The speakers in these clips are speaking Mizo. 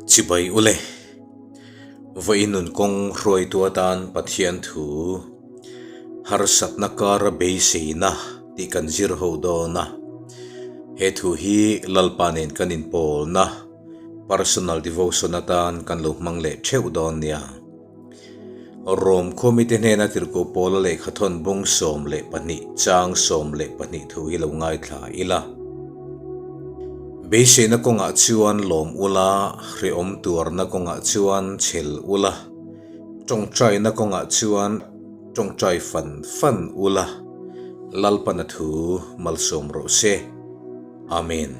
Chibai ule. Vawiin nun kawng hruaitu atan Pathian thu harsatna kara beiseina tih kan zir ho dawn a. He thu hi Lalpa nen kan inpawlna, personal devotion atan kan lo hmang leh theuh dawn nia. Rom khawmite hnena tirhkoh Paula lehkhathawn bung 12 chang 12 thu hi lo ngaithla ila. Beiseina kawngah chuan lawm ula, hrehawm tuarna kawngah chuan chhel ula, tawngtaina kawngah chuan tawngtai fan fan ula, Lalpana thu malsawm rawh se. Amen.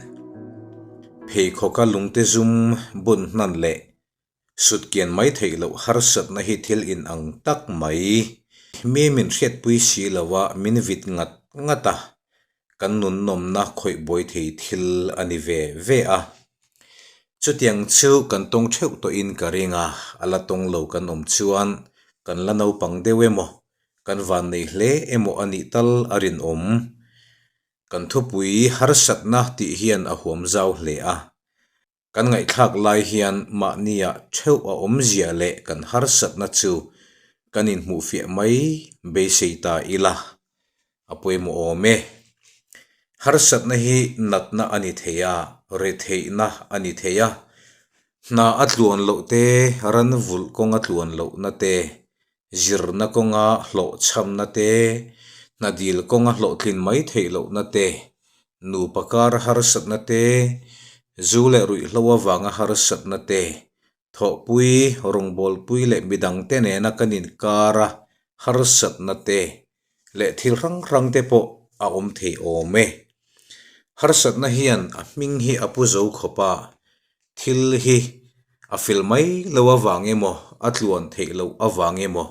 Pheikhawka lungte zum bun hnan leh Sutkian mai theih loh harsatna hi thil in ang tak mai. Mi min hriatpui si lo a, min vit ngat ngat a, kan nunnawmna khawih buai thei thil a ni ve ve a. Chutiang chu kan tawng theuh tawhin ka ring a, a la tawng lo kan awm chuan kan la naupang deuh emaw, kan vannei hle emaw a nih tal a rinawm. Kan thupui harsatna tih hian a huam zau hle a. Kan ngaihthlak lai hian mahnia theuh a awmzia leh kan harsatna chu kan inhmuhfiah mai beisei ta ila a pawimawh awm e. Harsatna hi natna a ni thei a, retheihna a ni thei a, hna a tluan loh te, ran vulh kawng a tluan lohna te, zirna kawnga hlawhchhamna te, hna dil kawnga hlawhtlin mai theih lohna te, nupa kara harsatna te, zu leh ruihhlo avanga harsatna te, thawhpui, rawngbawlpui leh midangte nena kan inkara harsatna te leh thil hrang hrang te pawh a awm thei awm e. Harsatna hian a hming hi a pu zo khawp a, Thil hi a fel mai lo avang emaw, a tluan theih loh avang emaw,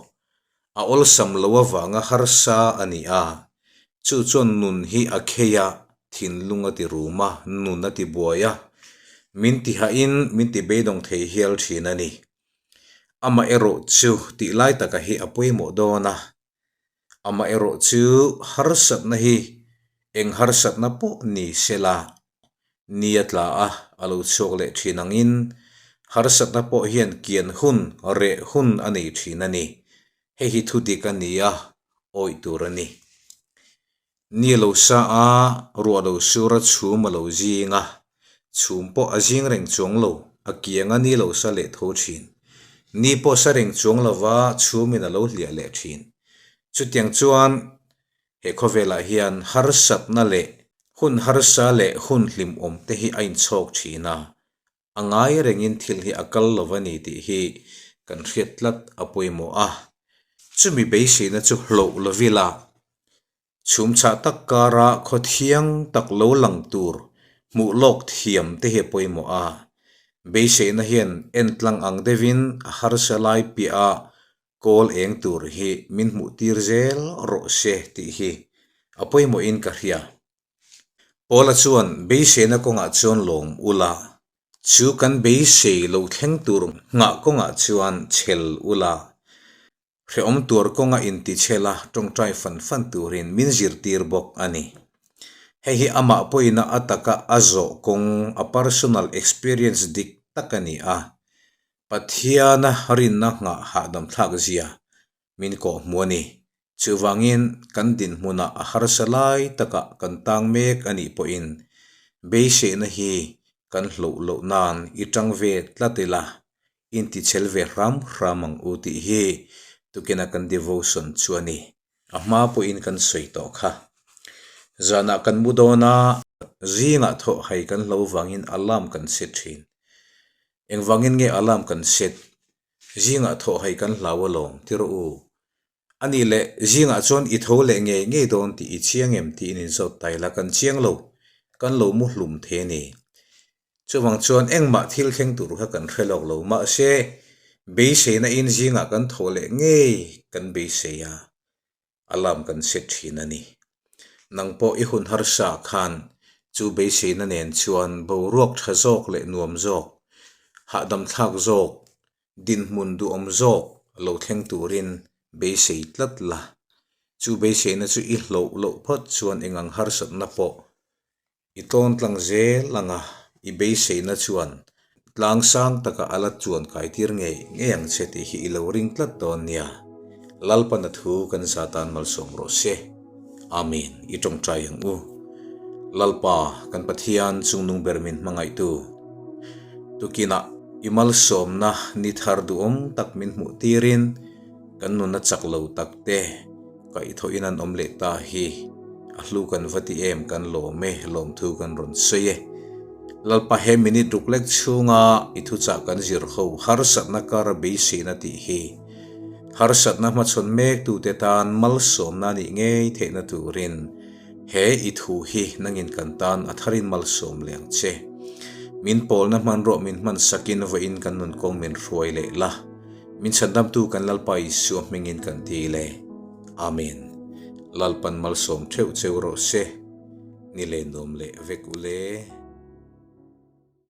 a awlsam lo avanga harsa a ni a, chu chuan nun hi a khei a, thinlung a ti rum a, nun a ti buai a, min ti hahin min ti beidawng thei hial thin a ni. Amaherawh chu tih lai taka hi a pawimawh dawn a, Amaherawh chu harsatna hi eng harsatna pawh ni sela ni a tla a, a lo chhuak leh thin angin harsatna pawh hian kian hun, reh hun a nei thin a ni. Hei hi thu dik a ni a, awih tur a ni. Ni a lo sa a, ruah lo sur a chhum a lo zing a, chhum pawh a zing reng chuang lo, a kiang a ni lo sa leh tho thin. Ni pawh sa reng chuang lova chhumin a lo hliah leh thin. Chutiang chuan he khawvelah hian harsatna leh hun harsa leh hun hlimawm te hi a inchhawk thin a, a ngai rengin thil hi a kal lo a ni tih hi kan hriat tlat a pawimawh a. Chumi beiseina chu hlauh lovila chhum chhah tak kara khaw thiang tak lo lang tur hmuh lawk thiam te hi a pawimawh a. Beiseina hian entlang ang deuhin a harsa lai piah a kawl eng tur hi min hmuh tir zel rawh se tih hi a pawimawhin ka hria. Paula chuan beiseina kawngah chuan lawm ula, chu kan beisei lo thleng tur nghah kawngah chuan chhel ula, hrehawm tuar kawnga intichhela tawngtai fan fan turin min zirtir bawk a ni. Hei hi amah pawhina a taka a zawh kawng, a personal experience dik tak a ni a, Pathiana rinna nghah hahdam thlak zia min kawh hmu a ni. Chuvangin kan dinhmunah a harsa lai takah kan tang mek a nih pawhin beiseihna hi kan hloh loh nan i tang ve tlat ila, intichhel ve hram hram ang u tih hi tukina kan devotion chu a ni. A hma pawhin kan sawi tawh kha. Zanah kan mu dawn a, zingah thawh hai kan hlo vangin alarm kan set thin. Engvangin nge alarm kan set? Zingah thawh hai kan hlau alawm, ti rawh u. A nih leh, zingah chuan i tho leh ngei ngei dawn tih i chiang em tiin inzawt ta ila kan chiang lo, kan lo mu hlum thei a ni. Chuvang chuan engmah thil thleng tur kha kan hre lawk lo, mahse beiseina in zingah kan tho leh ngei kan beisei a, alarm kan set thin a ni. Nang pawh i hun harsa khan chu beiseina nen chuan boruak tha zawk leh nuam zawk, hahdam thlak zawk, dinhmun duhawm zawk lo thleng turin beisei tlat la. Chu beiseina chu i hloh loh phawt chuan eng ang harsatna pawh i tlawn tlang zel ang a, i beiseina chuan. Tlang sang takah a la chuan kai tir ngei ngei ang che tih hi i lo ring tlat dawn nia. Lalpan a thu kan za tan malsawm rawh se. Amen. I tawngtai ang u. Lalpa, kan Pathian chungnung ber min hmangaihtu. Tukinah i malsawmna ni thar duhawm tak min hmuh tirin kan nunna chak lo tak te, Kaihthawhin an awm leh ta hi a hlu kan va ti em kan lawm e, lawmthu kan rawn sawi e. Lalpa he minute ruk lek chhunga i thuchah kan zir ho harsatna kar a beiseina tih hi harsatna hmachhawn mek tute tan malsawmna a nih ngei theihna turin he i thu hi nangin kan tan a tharin malsawm leh ang che. Min pawlna hmanruah min hman sakin vawiin kan nunkawng min hruai leh la. Min chhandamtu kan Lalpa Isua hmingin kan ti le. Amen. Lalpan malsawm theuh cheu rawh se. Ni le nuam leh vek u le.